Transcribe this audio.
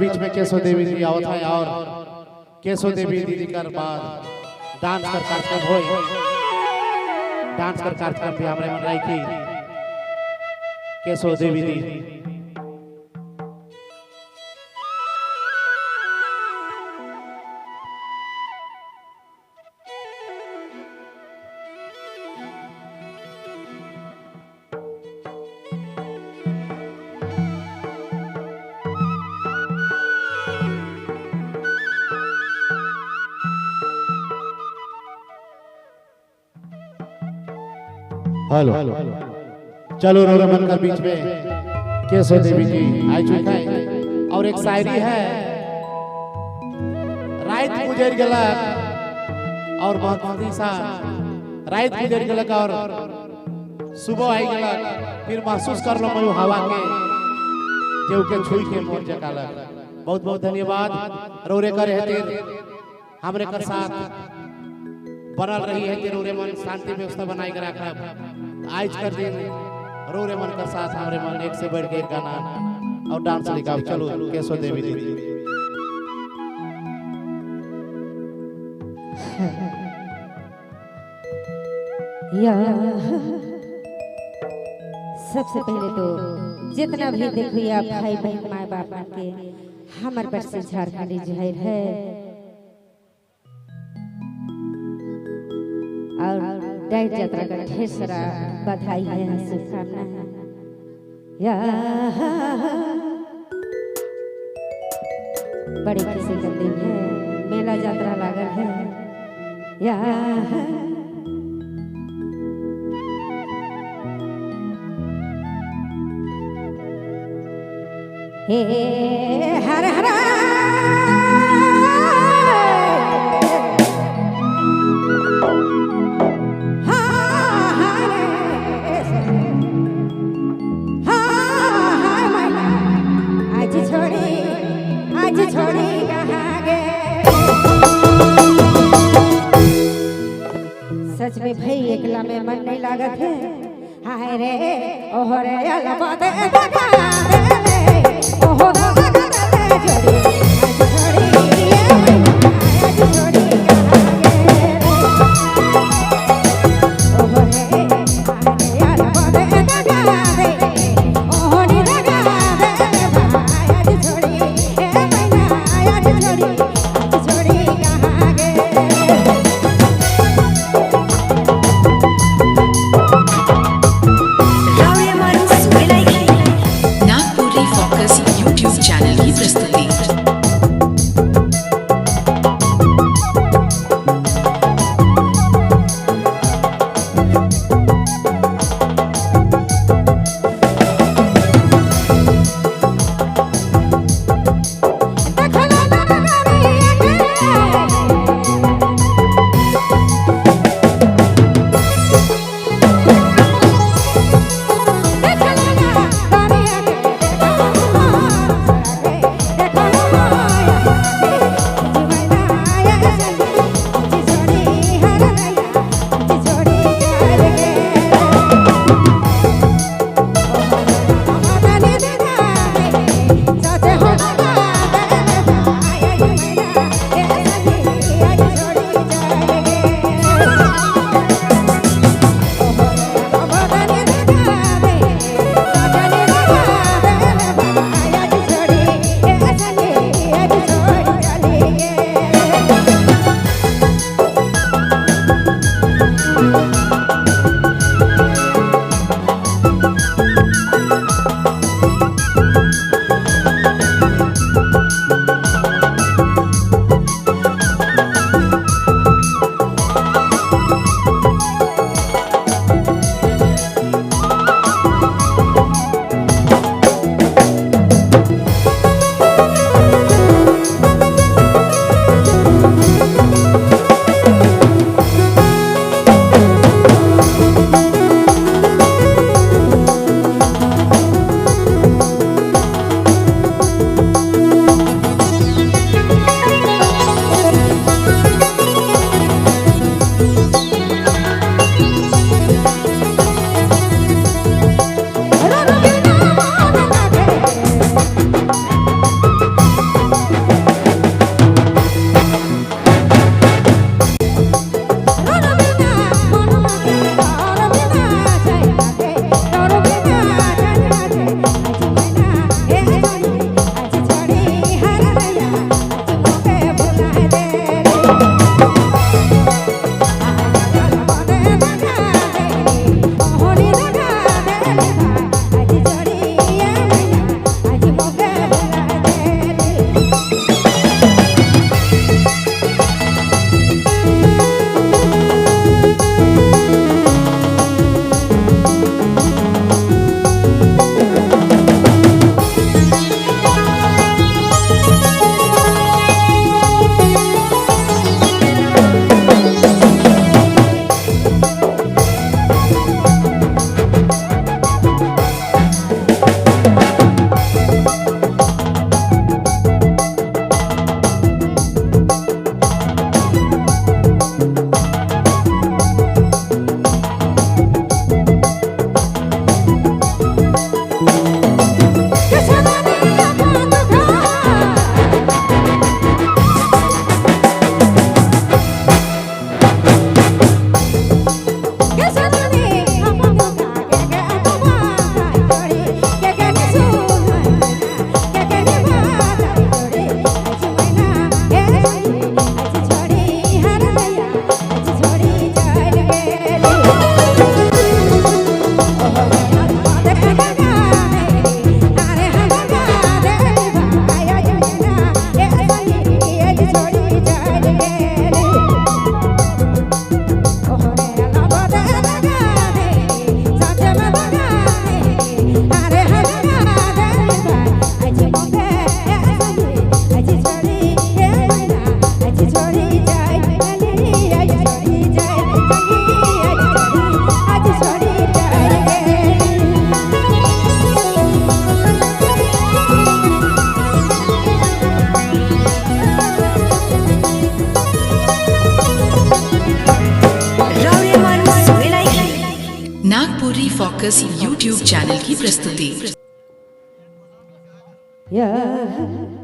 बीच में केशव देवी जी आवत है और केशव देवी दीदी कर बाद डांस कर कार्यक्रम होई। डांस कर कार्यक्रम भी हमरे मन रही की केशव देवी दी। हेलो चलो रो मन कर बीच में केशव देवी जी आई चुका है और एक शायरी है। रात गुजर गलक और महती सा रात गुजर गलक और सुबह आई गलक, फिर महसूस कर लो मैं हवा के जेव के छुई के मोर जकालक। बहुत बहुत धन्यवाद रोरे कर हेतिर हमरे कर साथ बनल रही है कि रोरे मन शांति व्यवस्था बनाई के रखब। आज कर दिन रोरे मन का साथ हमरे मन एक से बढ़ के एक गाना और डांस लिखाओ। चलो केशव देवी दीदी। या सबसे पहले तो जितना भी देखिए भाई बहन माए बाप के हमारे पर से झारखंडी जाहिर है और डाइट यात्रा का ढेर सारा बधाई है, शुभकामना है। या बड़ी खुशी का दिन है, मेला यात्रा लागल है। या हे हर हर सच में भाई एकला में मन नहीं लागत है। हाय रे ओहो रे अलबते दगा दे ओहो दगा दे जोड़ी आज छोड़ी ये आज छोड़ी कहां गे ओहो रे हाय रे अलबते दगा दे ओहो नी दगा दे भाई आज छोड़ी ए मैना आज छोड़ी कहां गे। Focus YouTube channel की प्रस्तुति। या।